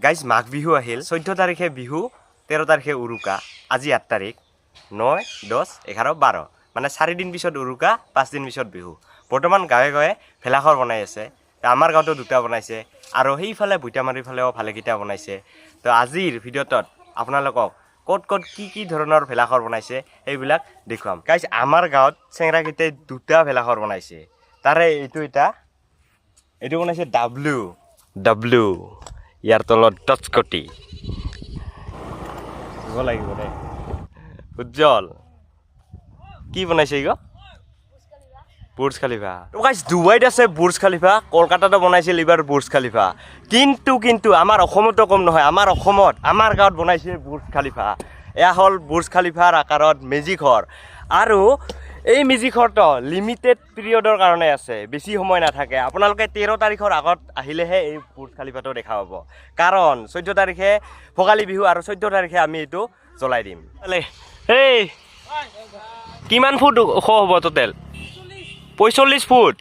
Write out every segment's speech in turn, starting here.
Guys, Magh Bihu আহিল। 14 তাৰিখে বিহু, 13 তাৰিখে উৰুকা। আজি 8 তাৰিখ, 9, 10, 11, 12, মানে 4 দিন পিছত উৰুকা, 5 দিন পিছত বিহু। বৰ্তমান গাঁৱে গাঁৱে ভেলাঘৰ বনাই আছে। আমাৰ গাঁৱতো দুটা বনাইছে আৰু সেইফালে ভূটামাৰীৰ ফালেও ভালেকেইটা বনাইছে। তো আজিৰ ভিডিঅ'টোত আপোনালোকক ক'ত ক'ত কি কি ধৰণৰ ভেলাঘৰ বনাইছে সেইবিলাক দেখুৱাম। গাইজ, আমাৰ গাঁৱত চেংৰাকেইটাই দুটা ভেলাঘৰ বনাইছে। তাৰে এইটো এটা, এইটো বনাইছে ডাব্লু ডাব্লু, ইয়াৰ তলত টচকটি দিব লাগিব দেই। উজ্জ্বল কি বনাইছে? এই বুৰ্জ খালিফা। তো গাইজ, ডুবাইত আছে বুৰ্জ খালিফা, কলকাতাতো বনাইছিল এইবাৰ বুৰ্জ খালিফা। কিন্তু কিন্তু আমাৰ অসমতো কম নহয়। আমাৰ অসমত আমাৰ গাঁৱত বনাইছে বুৰ্জ খালিফা। এয়া হ'ল বুৰ্জ খালিফাৰ আকাৰত মেজিঘৰ। আৰু এই মেজিঘৰটো লিমিটেড পিৰিয়ডৰ কাৰণে আছে, বেছি সময় নাথাকে। আপোনালোকে 13 তাৰিখৰ আগত আহিলেহে এই বুৰ্জ খালিফাটো দেখা পাব, কাৰণ 14 তাৰিখে ভোগালী বিহু আৰু 14 তাৰিখে আমি এইটো জ্বলাই দিম। এই কিমান ফুট ওখ হ'ব টোটেল? 45 ফুট।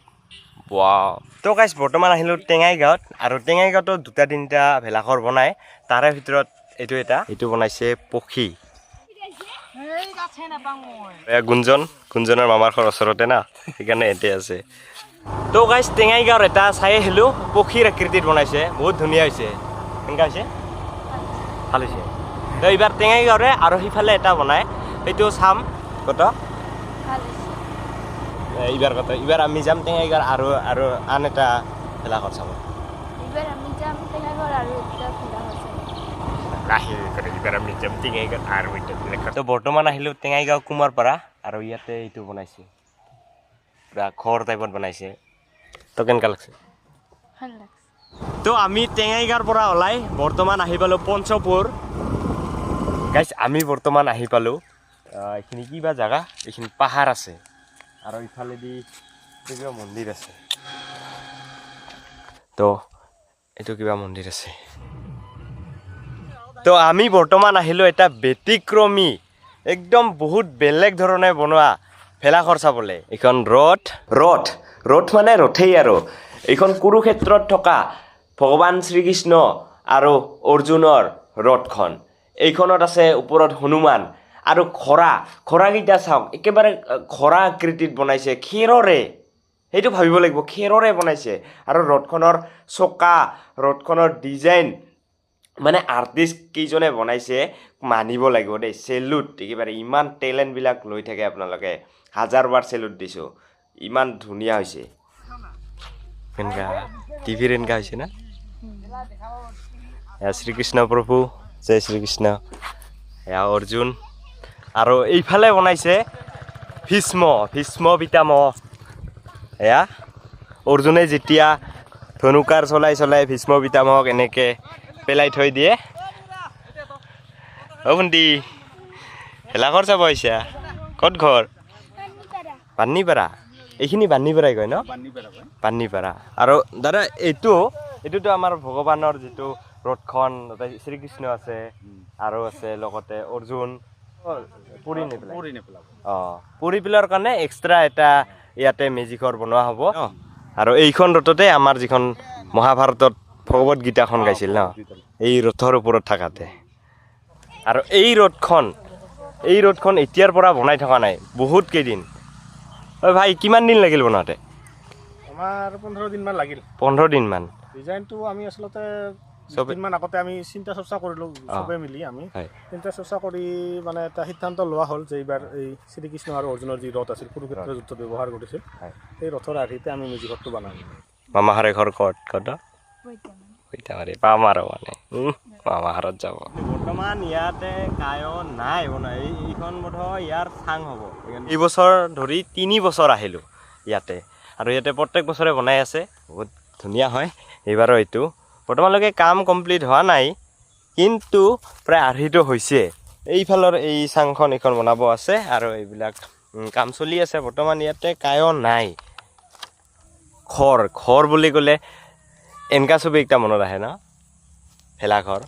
তো গাইজ, বৰ্তমান আহিলোঁ টেঙাই গাঁৱত আৰু টেঙাই গাঁৱতো দুটা তিনিটা ভেলাঘৰ বনায়। তাৰে ভিতৰত এইটো এটা, এইটো বনাইছে পক্ষী। গুঞ্জন, গুঞ্জনৰ মামাৰ ঘৰ ওচৰতে না, সেইকাৰণে ইয়াতে আছে। তো গাইজ, টেঙাই গাঁৱৰ এটা চাই আহিলোঁ, পক্ষীৰ আকৃতিত বনাইছে, বহুত ধুনীয়া হৈছে। কেনেকুৱা হৈছে? ভাল হৈছে। তো এইবাৰ টেঙাই গাঁৱৰে আৰু সিফালে এটা বনায়, সেইটো চাম। কত এইবাৰ? কত এইবাৰ আমি যাম টেঙাইগাঁৱৰ আৰু আৰু আন এটা ভেলাঘৰ চাব। এইবাৰ আমি যাম টেঙাইগাঁৱৰ আৰু এটা ভেলাঘৰ চাব। লাহে কৰে, এইবাৰ আমি যাম টেঙাইগাঁৱৰ আৰু এটা ভেলাঘৰ। তো বৰ্তমান আহিলোঁ টেঙাইগাঁও কুমাৰপাৰা আৰু ইয়াতে এইটো বনাইছে, পূৰা ঘৰ টাইপত বনাইছে। তো কেনেকুৱা লাগছে? ভাল লাগছে। তো আমি টেঙাইগাঁৱৰ পৰা ওলাই বৰ্তমান আহি পালোঁ পঞ্চপুৰ। গাইজ, আমি বৰ্তমান আহি পালোঁ এইখিনি কিবা জেগা, এইখিনি পাহাৰ আছে আৰু ইফালেদি কিবা মন্দিৰ আছে। তো এইটো কিবা মন্দিৰ আছে। তো আমি বৰ্তমান আহিলোঁ এটা ব্যতিক্ৰমী, একদম বহুত বেলেগ ধৰণে বনোৱা ভেলাঘৰ চাবলৈ। এইখন ৰথ, ৰথ ৰথ মানে ৰথেই। আৰু এইখন কুৰুক্ষেত্ৰত থকা ভগৱান শ্ৰীকৃষ্ণ আৰু অৰ্জুনৰ ৰথখন। এইখনত আছে ওপৰত হনুমান আৰু খৰা। খৰাকেইটা চাওক, একেবাৰে খৰা আকৃতিত বনাইছে খেৰৰে। সেইটো ভাবিব লাগিব, খেৰৰে বনাইছে। আৰু ৰথখনৰ চকা, ৰথখনৰ ডিজাইন, মানে আৰ্টিষ্ট কেইজনে বনাইছে মানিব লাগিব দেই। চেলুট একেবাৰে, ইমান টেলেণ্টবিলাক লৈ থাকে আপোনালোকে। হাজাৰ বাৰ চেলুট দিছোঁ, ইমান ধুনীয়া হৈছে। কেনেকুৱা টিভিৰ এনেকুৱা হৈছে না? এয়া শ্ৰীকৃষ্ণ প্ৰভু, জয় শ্ৰীকৃষ্ণ। এয়া অৰ্জুন। আৰু এইফালে বনাইছে ভীষ্ম, ভীষ্ম পিতামহ। এয়া অৰ্জুনে যেতিয়া ধনুকাৰ চলাই চলাই ভীষ্ম পিতামহক এনেকৈ পেলাই থৈ দিয়ে। অ' ভণ্টি, ভেলাঘৰ চাব আহিছা? ক'ত ঘৰ? বান্নীপাৰা। এইখিনি বান্নীপাৰাই কয় ন? বান্নীপাৰা। আৰু দাদা, এইটোতো আমাৰ ভগৱানৰ যিটো ৰথখন, তাতে শ্ৰীকৃষ্ণ আছে আৰু আছে লগতে অৰ্জুন। পুৰি নেপেলাই? অঁ, পুৰি পেলোৱাৰ কাৰণে এক্সট্ৰা এটা ইয়াতে মেজিঘৰ বনোৱা হ'ব। আৰু এইখন ৰথতে আমাৰ যিখন মহাভাৰতত ভগৱত গীতাখন গাইছিল ন, এই ৰথৰ ওপৰত থাকাতে। আৰু এই ৰথখন এতিয়াৰ পৰা বনাই থকা নাই, বহুত কেইদিন। ঐ ভাই, কিমান দিন লাগিল বনাওঁতে? আমাৰ 15 দিনমান লাগিল। 15 দিনমান। ডিজাইনটো আমি আচলতে দিনমান আগতে আমি চিন্তা চৰ্চা কৰিলোঁ চবে মিলি। আমি চিন্তা চৰ্চা কৰি মানে এটা সিদ্ধান্ত লোৱা হ'ল যে এইবাৰ এই শ্ৰীকৃষ্ণ আৰু অৰ্জুনৰ যি ৰথ আছিল, কুৰুক্ষেত্ৰ যুদ্ধত ব্যৱহাৰ কৰিছিল, সেই ৰথৰ আৰ্হিতে আমি মেজিঘৰটো বনাম। মামাহাৰে ঘৰ ক'ত? ক'ত? পইতামাৰী। পাম আৰু মানে মামাহাৰত যাব। বৰ্তমান ইয়াতে কায়ো নাই বনাই। এইখন বোধহয় ইয়াৰ চাং হ'ব। এইবছৰ ধৰি 3 বছৰ আহিলোঁ ইয়াতে আৰু ইয়াতে প্ৰত্যেক বছৰে বনাই আছে, বহুত ধুনীয়া হয়। এইবাৰো এইটো বৰ্তমানলৈকে কাম কমপ্লিট হোৱা নাই, কিন্তু প্ৰায় আৰ্হিটো হৈছে। এইফালৰ এই চাংখন এইখন বনাব আছে আৰু এইবিলাক কাম চলি আছে। বৰ্তমান ইয়াতে কায়ো নাই। ঘৰ ঘৰ বুলি ক'লে এনেকুৱা ছবি একটা মনত আহে ন, ভেলাঘৰ।